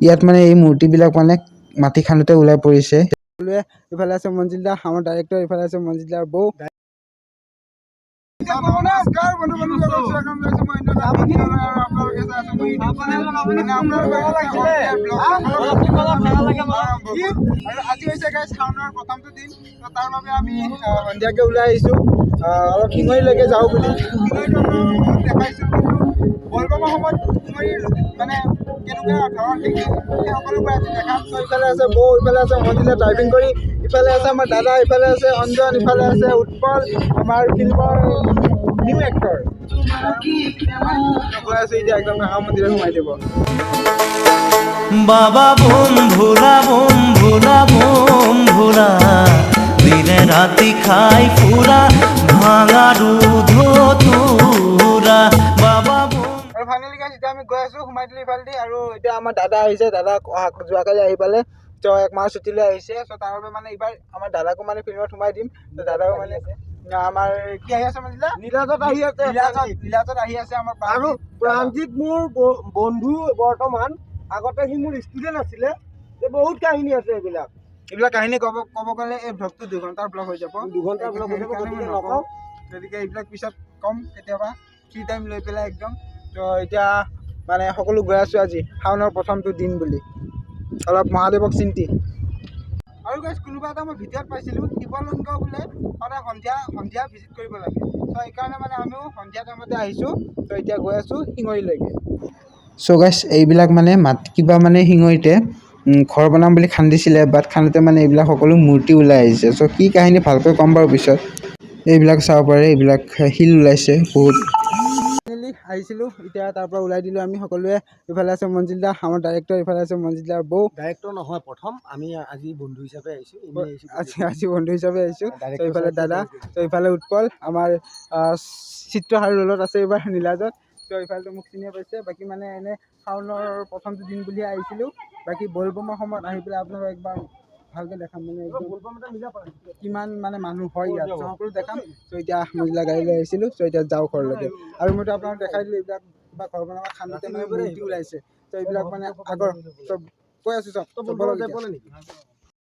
ইয়াত মানে এই মূৰ্তিবিলাক মানে মাটি খান্দোতে ওলাই পৰিছে। সকলোৱে ইফালে আছে মঞ্জিল দা, আমাৰ ডাইৰেক্টৰ, ইফালে আছে মঞ্জিল দাৰ বৌ। নমস্কাৰ বন্ধু বান্ধৱীসকল, স্বাগতম জনাইছোঁ মই অন্য এটা ভিডিঅ'লৈ আৰু আপোনালোকে চাই আছে মোৰ ইউটিউব চেনেল। মানে আপোনালোকে আৰম্ভ কৰোঁ। আৰু আজি হৈছে গাইজ শাওনৰ প্ৰথমটো দিন। তো তাৰ বাবে আমি সন্ধিয়াকৈ ওলাই আহিছোঁ অলপ শিঙৰীলৈকে যাওঁ বুলি। শিঙৰীটো আপোনালোকক বহুত দেখাইছোঁ, কিন্তু বলবমৰ সময়ত শিঙৰীৰ মানে কেনেকুৱা ধৰণ দেখি সেই সকলোবোৰ আজি দেখাম। চ' ইফালে আছে বৌ, ইফালে আছে মঞ্জিলে ড্ৰাইভিং কৰি, ইফালে আছে আমাৰ দাদা, ইফালে আছে অঞ্জন, ইফালে আছে উৎপল, আমাৰ ফিল্মৰ নিউ এক্টৰ। গৈ আছোঁ এতিয়া, একদম কামাখ্যা মন্দিৰত সোমাই দিব। বাবা বোম ভোলা, বোম ভোলা, বোম ভোলা, দিনে রাতি খাই ফুরা ভাঙা দুধ তুরা বাবা বোম। আৰু ফাইনেলি গাইজ, এতিয়া আমি গৈ আছোঁ, সোমাই দিলোঁ ইফালেদি। আৰু এতিয়া আমাৰ দাদা আহিছে। দাদা অহা যোৱাকালি আহি পালে। ত' একমাহ ছুটী লৈ আহিছে। চ' তাৰ বাবে মানে এইবাৰ আমাৰ দাদাকো মানে ফিল্মত সোমাই দিম। ত' দাদাও মানে আমাৰ কি আহি আছে মানে? নীলাজত আহি আছে। নীলাজত, নীলাজত আহি আছে আমাৰ। আৰু প্ৰাণজিত মোৰ বন্ধু বৰ্তমান, আগতে সি মোৰ ষ্টুডেণ্ট আছিলে। এই বহুত কাহিনী আছে এইবিলাক। এইবিলাক কাহিনী ক'ব গ'লে এই ভ্লগটো 2 ঘণ্টাৰ ভ্লগ হৈ যাব। 2 ঘণ্টাৰ ভ্লগ হৈ যাব, সেইকাৰণে মই গতিকে নকওঁ। নকওঁ। গতিকে এইবিলাক পিছত ক'ম কেতিয়াবা ফ্ৰী টাইম লৈ পেলাই একদম। তো এতিয়া মানে সকলো গৈ আছোঁ আজি শাওনৰ প্ৰথমটো দিন বুলি অলপ মহাদেৱক চিন্তি। আৰু গাইজ, কোনোবা এটা মই ভিডিঅ'ত পাইছিলোঁ, শিৱলিংগ বোলে সদায় সন্ধিয়া সন্ধিয়া ভিজিট কৰিব লাগে। চ' সেইকাৰণে মানে আমিও সন্ধিয়া টাইমতে আহিছোঁ। ত' এতিয়া গৈ আছোঁ শিঙৰীলৈকে। চ' গাইজ, এইবিলাক মানে মাটি কিবা মানে শিঙৰীতে ঘৰ বনাম বুলি খান্দিছিলে, বাট খান্দোতে মানে এইবিলাক সকলো মূৰ্তি ওলাই আহিছে। চ' কি কাহিনী ভালকৈ ক'ম বাৰু পিছত। এইবিলাক চাব পাৰে, এইবিলাক শিল ওলাইছে বহুত। ফাইনেলি আহিছিলোঁ, এতিয়া তাৰ পৰা ওলাই দিলোঁ আমি সকলোৱে। ইফালে আছে মঞ্জিল দা, আমাৰ ডাইৰেক্টৰ, ইফালে আছে মঞ্জিল দাৰ বৌ। ডাইৰেক্টৰ নহয়, প্ৰথম আমি আজি বন্ধু হিচাপে আহিছোঁ, এনেই আহিছোঁ। আজি বন্ধু হিচাপে আহিছোঁ। Director তো ইফালে sir দাদা, তো ইফালে উৎপল, আমাৰ চিত্ৰহাৰ ৰোলত আছে এইবাৰ নীলাজত। তো ইফালেতো মোক চিনিয়ে পাইছে। বাকী মানে এনে শাওনৰ প্ৰথমটো দিন বুলিয়ে আহিছিলোঁ। বাকী বলবমৰ সময়ত আহি পেলাই আপোনালোকক একবাৰ ভালকৈ দেখাম, মানে একদম কিমান মানে মানুহ হয় ইয়াত, চ' সকলো দেখাম। চ' এতিয়া মজিলা গাড়ী লৈ আহিছিলোঁ। চ' এতিয়া যাওঁ ঘৰলৈকে। আৰু মইতো আপোনালোক দেখাই দিলোঁ, এইবিলাক কিবা ঘৰ বনাব খান্দোতে মানে মূৰ্তি ওলাইছে। চ' এইবিলাক মানে আগৰ চব কৈ আছোঁ, চব। চ' ব'লক এতিয়া। নেকি?